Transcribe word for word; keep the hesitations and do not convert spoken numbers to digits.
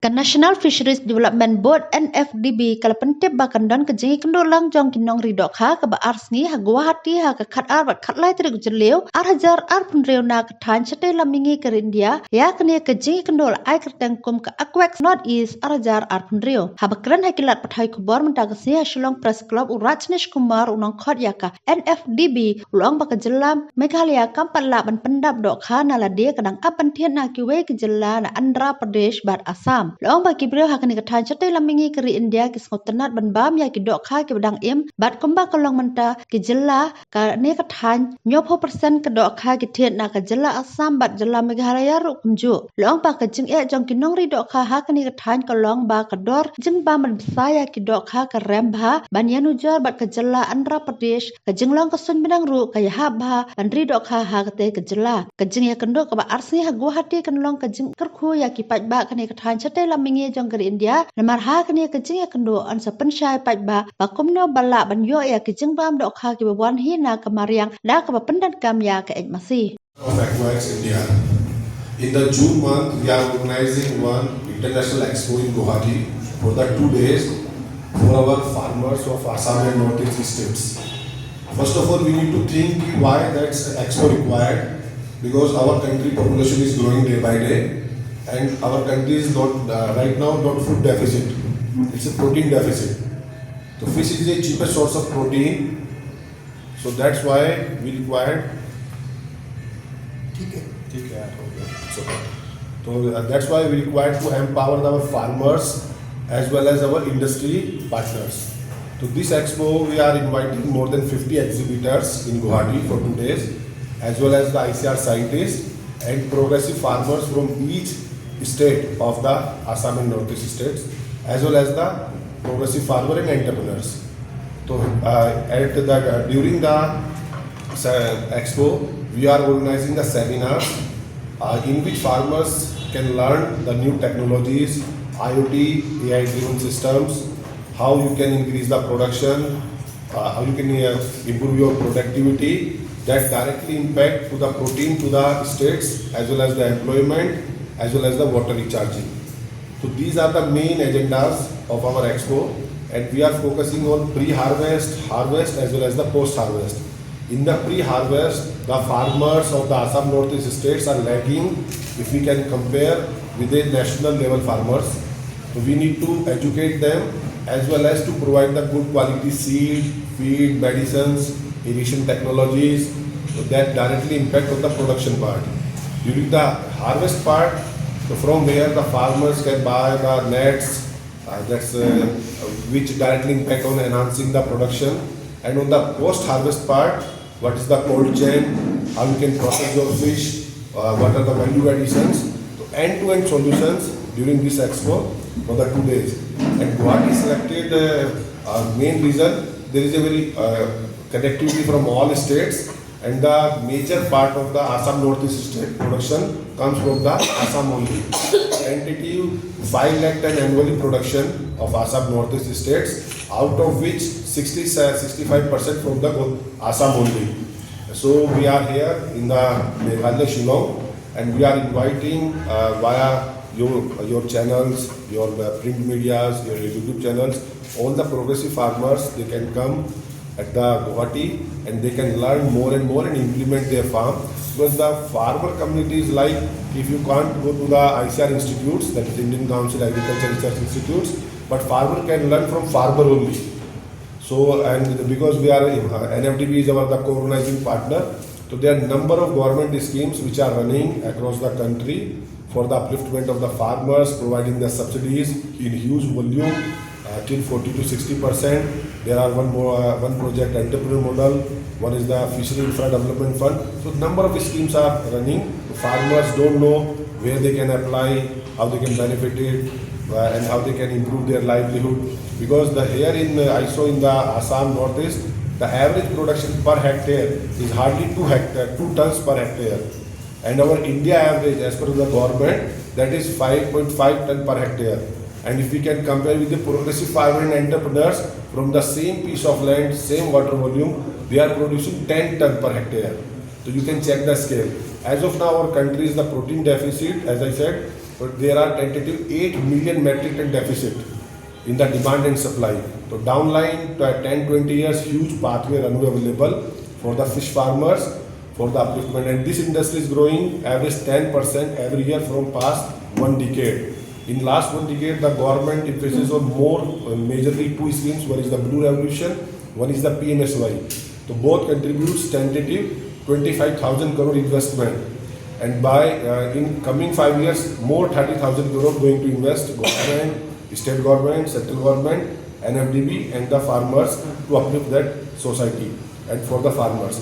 Ka National Fisheries Development Board, N F D B, ka la pyntip ba kan don ka jingïakynduh lang jong ki nongri dohkha kaba ar sngi ha Guwahati ha ka khatar bad khatlai tarik u Jylliew, ar hajar arphew hynriew na ka thaiñ shatei lam mihngi ka ri India, ïa kane ka jingïakynduh la ai kyrteng kum ka AQUEX North East ar hajar arphew hynriew. Haba kren ha ki lad pathai khubor mynta ka sngi ha Shillong Press Club, u Rajneesh Kumar, u nongkhot ïa ka N F D B, u la ong ba ka jylla Meghalaya kam pat lah ban pyndap dohkha na lade, ka dang ap ban thied na kiwei ki jylla na Andhra Pradesh bad Assam. La ong ba ki briew ha kane ka thaiñ shatei lam mihngi ka ri India ki sngewtynnat ban bam ïa ki dohkha kiba dang im, bad kumba ka long mynta ki jylla kane ka thaiñ, hynñiewphew percent ka dohkha ki thied na ka jylla Assam bad jylla Meghalaya ruh kumjuh. La ong ba ka jingeh jong ki nongri dohkha ha kane ka thaiñ ka long ba ka dor jingbam ban bsa ïa ki dohkha ka rem bha, ban ïanujor bad ka jylla Andhra Pradesh, ka jinglong ka suiñ bneng ruh ka ïahap bha ban ri dohkha ha katei ka jylla. Ka jingïakynduh kaba ar sngi ha Guwahati kan long ka jingkyrkhu ïa ki paidbah kane ka thaiñ shatei lam mihngi jong ka ri India, namar ha kane ka jingïakynduh yn sa pynshai paidbah ba kumno ba lah ban ïoh ïa ki jingbam dohkha kiba wan hi na ka mariang da kaba pyndonkam ïa ka ejmasi. Of AQUEX India. In the June month, we are organizing one international expo in Guwahati for the two days for our farmers of Assam and Northeast states. First of all, we need to think why that's expo required, because our country population is growing day by day, and our country is not, uh, right now, not food deficit. It's a protein deficit. So fish is the cheapest source of protein. So that's why we required ठीक है। ठीक है, okay. So, so, uh, that's why we required to empower our farmers as well as our industry partners. To this expo, we are inviting more than fifty exhibitors in Guwahati for two days, as well as the I C R scientists and progressive farmers from each state of the Assam and Northeast states, as well as the progressive farmer and entrepreneurs. So, uh, at the, uh, during the, uh, expo, we are organizing the seminars, uh, in which farmers can learn the new technologies, I O T, A I-driven systems, how you can increase the production, uh, how you can, uh, improve your productivity. That directly impact to the protein to the states, as well as the employment, as well as the water recharging. So these are the main agendas of our expo, and we are focusing on pre-harvest, harvest, as well as the post-harvest. In the pre-harvest, the farmers of the Assam Northeast states are lagging if we can compare with the national level farmers. So we need to educate them as well as to provide the good quality seed, feed, medicines, irrigation technologies, so that directly impact on the production part. During the harvest part, so from where the farmers can buy the nets, uh, that's, uh, which directly impact on enhancing the production. And on the post-harvest part, what is the cold chain, how you can process your fish, uh, what are the value additions. So end-to-end solutions during this expo for the two days. And Guwahati selected, uh, uh, main reason, there is a very, uh, connectivity from all states, and the major part of the Assam Northeast state production comes from the Assam only. Tentative five lakh ton annually production of Assam Northeast states, out of which sixty, sixty-five percent from the Assam only. So we are here in the Meghalaya Shillong, and we are inviting, uh, via your, your channels, your, uh, print medias, your YouTube channels, all the progressive farmers, they can come at the Guwahati and they can learn more and more and implement their farm. Because the farmer community is like, if you can't go to the I C R institutes, that is Indian Council Agriculture Research Institutes, but farmer can learn from farmer only. So, and because we are, uh, N F D B is our, the co-organizing partner, so there are number of government schemes which are running across the country for the upliftment of the farmers, providing the subsidies in huge volume, uh, till forty to sixty percent. There are one more, uh, one project, entrepreneur model, one is the fishery infra development fund. So number of schemes are running. Farmers don't know where they can apply, how they can benefit it, uh, and how they can improve their livelihood. Because the here in, uh, I saw in the Assam Northeast, the average production per hectare is hardly two hectare, two tons per hectare. And our India average, as per the government, that is five point five ton per hectare. And if we can compare with the progressive farmer and entrepreneurs, from the same piece of land, same water volume, they are producing ten ton per hectare. So you can check the scale. As of now, our country is the protein deficit, as I said, But there are tentative eight million metric ton deficit in the demand and supply. So downline to a ten twenty years huge pathway runway available for the fish farmers for the upliftment, and this industry is growing average ten percent every year from past one decade. In last one decade, the government emphasis on more uh, majorly two schemes. One is the Blue Revolution, one is the P M S Y. So both contributes tentative twenty-five thousand crore investment, and by uh, in coming five years, more thirty thousand crore going to invest, government, state government, central government, N F D B, and the farmers to uplift that society and for the farmers.